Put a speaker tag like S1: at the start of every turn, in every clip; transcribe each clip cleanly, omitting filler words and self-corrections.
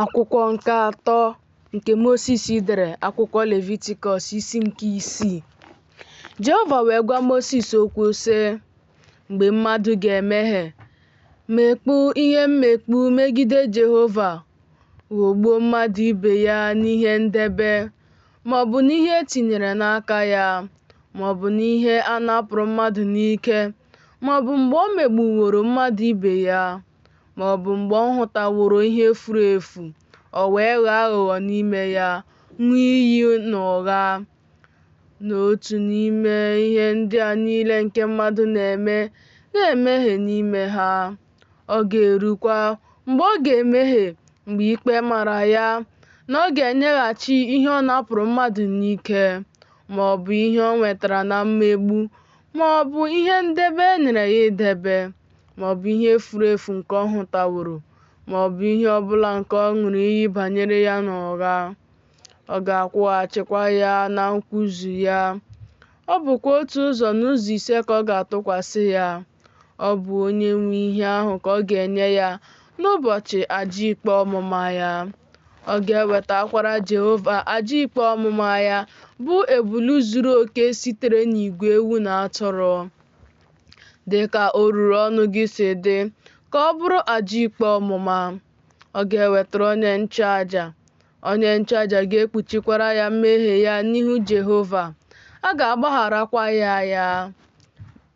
S1: Akwụkwọ nke atọ nke Mosis dere, akwụkwọ Levitikọs isi nke isii. Jehova wee gwa Mosis okwu sị, Mgbe mmadụ ga-emehie, mekpu ihe mmekpu megide Jehova, ghọgbuo mmadụ ibe ya n'ihe ndebe, ma ọ bụ n'ihe e tinyere n'aka ya, ma ọ bụ n'ihe a napụrụ mmadụ n'ike, ma ọ bụ mgbe o megbuworo mmadụ ibe ya, ma ọ bụ mgbe ọ hụtaworo ihe furu efu, o wee ghọọ aghụghọ n'ime ya, ṅụọ iyi n'ụgha. N'otu n'ime ihe ndị a niile nke mmadụ na-eme, na-emehie n'ime ha. Ọ ga-erukwa mgbe ọ ga-emehie, mgbe ikpe mara ya, na ọ ga-enyeghachi ihe ọ napụrụ mmadụ n'ike, ma ọ bụ ihe o nwetara na mmegbu, ma ọ bụ ihe ndebe e nyere ya idebe, ma ọ bụ ihe furu efu nke ọ hụtaworo, ma ọ bụ ihe ọ bụla nke ọ ṅụrụ iyi banyere ya n'ụgha. Ọ ga-akwụghachikwa ya na nkwụzu ya. Ọ bụkwa otu ụzọ n'ụzọ ise ka ọ ga-atụkwasị ya. Ọ bụ onye nwe ihe ahụ ka ọ ga-enye ya n'ụbọchị aja ikpe ọmụma ya. Ọ ga-ewetakwara Jehova aja ikpe ọmụma ya, bụ ebulu zuru oke sitere n'igwe ewu na atụrụ, dị ka oruru ọnụ gị si dị, ka ọ bụrụ aja ikpe ọmụma. Ọ ga-ewetara onye nchụaja, onye nchụaja ga-ekpuchikwara ya mmehie ya n'ihu Jehova, a ga-agbagharakwa ya ya.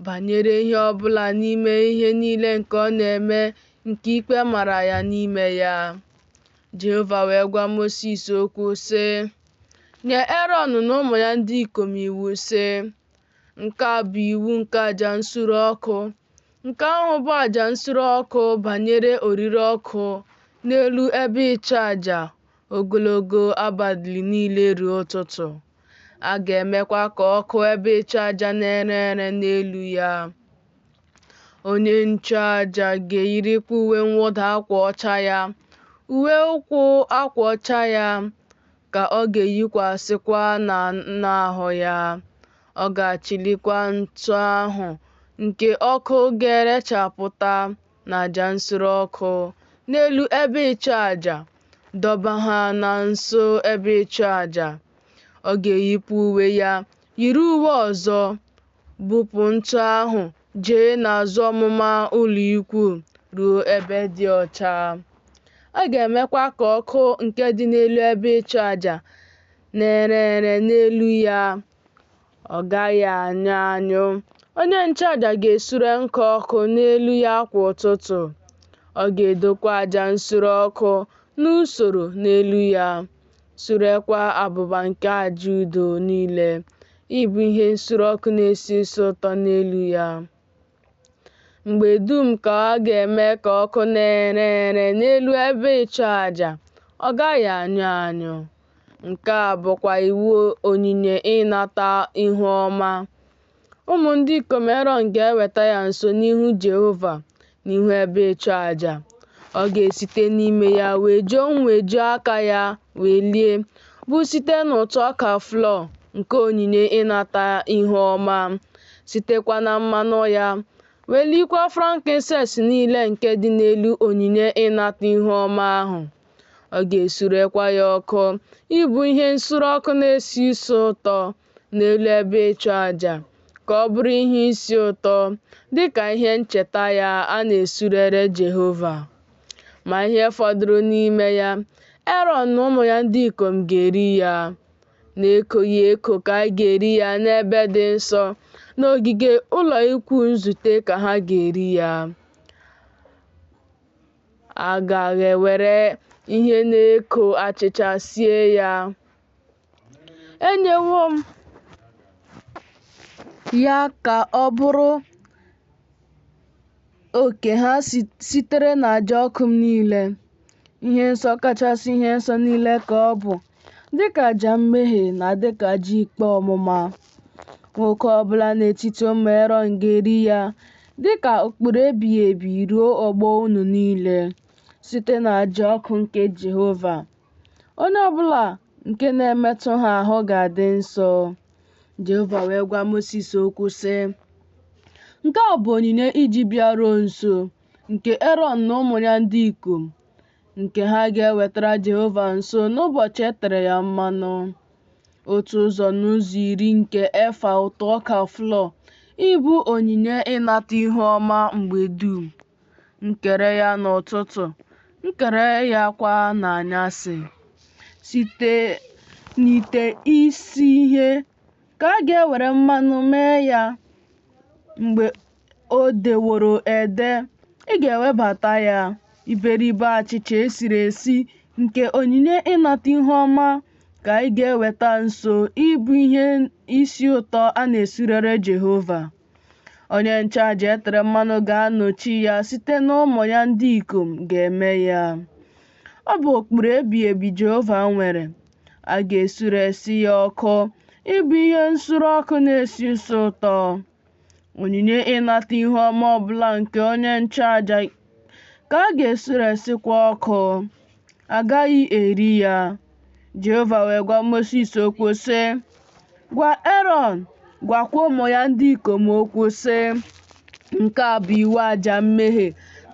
S1: Banyere ihe ọ bụla n'ime ihe niile nke ọ na-eme nke ikpe mara ya n'ime ya. Jehova wee gwa Mosis okwu, sị, Nye Erọn na ụmụ ya ndị ikom iwu, sị, Nke a bụ iwu nke aja nsure ọkụ. Nke ahụ bụ aja nsure ọkụ banyere orire ọkụ n'elu ebe ịchụaja ogologo abalị niile ruo ụtụtụ. A ga-emekwa ka ọkụ ebe ịchụaja na-ere ere n'elu ya. Onye nchụaja ga-eyirikwa uwe mwụda akwa ọcha ya, uwe ụkwụ akwa ọcha ya ka ọ ga-eyikwasịkwa n'ahụ ya. Ọ ga-achịlikwa ntụ ahụ nke ọkụ ga-erechapụta n'aja nsure ọkụ n'elu ebe ịchụaja, dọba ha na nso ebe ịchụaja. Ọ ga-eyipụ uwe ya, yiri uwe ọzọ, bupụ ntụ ahụ jee n'azụ ọmụma ụlọikwuu ruo ebe dị ọcha. A ga-emekwa ka ọkụ nke dị n'elu ebe ịchụaja na-ere ere n'elu ya. Ọ gaghị anyụ anyụ. Onye nchụaja ga-esure nkụ ọkụ n'elu ya kwa ụtụtụ. Ọ ga-edokwa aja nsure ọkụ n'usoro n'elu ya, surekwa abụba nke aja udo niile ịbụ ihe nsure ọkụ na-esi isi ụtọ n'elu ya. Mgbe dum ka a ga-eme ka ọkụ na-ere ere n'elu ebe ịchụaja, ọ gaghị anyụ anyụ. Nke a bụkwa iwu onyinye ịnata ihu ọma. Ụmụ ndị ikom Erọn ga-eweta ya nso n'ihu Jehova, n'ihu ebe ịchụaja. Ọ ga-esite n'ime ya wejuo nweju aka ya welie, bụ site n'ụtụ ọka flọ nke onyinye ịnata ihu ọma, sitekwa na mmanụ ya, welikwa frankincense niile nke dị n'elu onyinye ịnata ihu ọma ahụ. Ọ ga-esurekwa ya ọkụ ịbụ ihe nsure ọkụ na-esi isi ụtọ n'elu ebe ịchụaja, ka ọ bụrụ ihe isi ụtọ, dị ka ihe ncheta ya a na-esurere Jehova. Ma ihe fọdụrụ n'ime ya, Erọn na ụmụ ya ndị ikom ga-eri ya. Na-ekoghị eko ka a ga-eri ya n'ebe dị nsọ, n'ogige ụlọ ikwu nzute ka ha ga-eri ya. A gaghị ewere ihe na-eko achịcha sie ya. Enyewo m ya ka ọ bụrụ oke ha sitere n'aja ọkụ m niile. Ihe nsọ kachasị ihe nsọ niile ka ọ bụ, dịka aja mmehie na dịka aja ikpe ọmụma. Nwoke ọbụla n'etiti ụmụ Erọn ga-eri ya dịka ụkpụrụ ebighị ebi ruo ọgbọ unu niile, site n'aja ọkụ nke Jehova. Onye ọbụla nke na-emetụ ha ahụ ga-adị nsọ. Jehova wee gwa Mosis okwu sị, Nke a bụ onyinye iji bịaruo nso, nke Erọn na ụmụ ya ndị ikom nke ha ga-ewetara Jehova nso n'ụbọchị e tere ya mmanụ, otu ụzọ n'ụzọ iri nke efa ụtụ ọka flọ ịbụ onyinye ịnata ihu ọma mgbe dum, nkere ya n'ụtụtụ, nkere ya kwa n'anyasị. Site n'ite isi ihe ka a ga-ewere mmanụ mee ya, mgbe o deworo ede, ị ga-ewebata ya, iberibe achịcha e siri esi nke onyinye ịnata ihu ọma ka ị ga-eweta nso ịbụ ihe isi ụtọ a na-esurere Jehova. Onye nchụaja e tere mmanụ ga-anọchi ya site n'ụmụ ya ndị ikom ga-eme ya. Ọ bụ ụkpụrụ ebighị ebi Jehova nwere. A ga-esuresi ya ọkụ ịbụ ihe nsure ọkụ na-esi isi ụtọ. Onyinye ịnata ihu ọma ọbụla nke onye nchụaja ka a ga-esuresịkwa ọkụ. A gaghị eri ya. Jehova wee gwa Mosis okwu sị, Gwa Erọn, gwakwa ụmụ ya ndị ikom okwu sị, Nke a bụ iwu aja mmehie.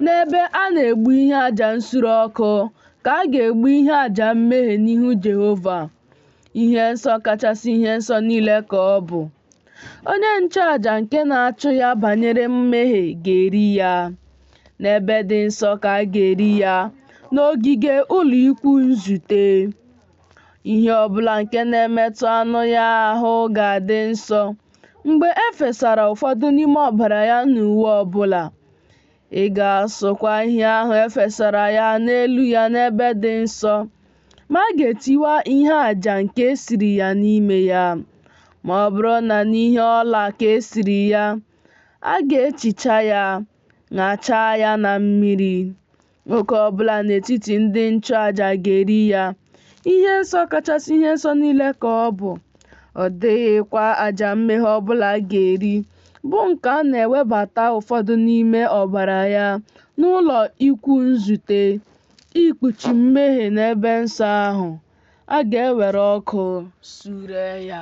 S1: N'ebe a na-egbu ihe aja nsure ọkụ ka a ga-egbu ihe aja mmehie n'ihu Jehova. Ihe nsọ kachasị ihe nsọ niile ka ọ bụ. Onye nchụaja nke na-achụ ya banyere mmehie ga-eri ya. N'ebe dị nsọ ka a ga-eri ya, n'ogige ụlọ ikwu nzute. Ihe ọbụla nke na-emetụ anụ ya ahụ ga-adị nsọ mgbe e fesara ụfọdụ n'ime ọbara ya n'uwe ọbụla. Ị ga-asụkwa ihe ahụ e fesara ya n'elu ya n'ebe dị nsọ, ma a ga-etiwa ihe aja nke e siri ya n'ime ya. Ma ọ bụrụ na n'ihe ọla ka e siri ya, a ga-echicha ya, ṅachaa ya na mmiri. Nwoke ọbụla n'etiti ndị nchụaja ga-eri ya. Ihe nsọ kachasị ihe nsọ niile ka ọ bụ. Ọ dịghịkwa aja mmehie ọbụla a ga-eri, bụ nke a na-ewebata ụfọdụ n'ime ọbara ya n'ụlọ ikwu nzute, ikpuchi mmehie n'ebe nsọ ahụ. A ga-ewere ọkụ suree ya.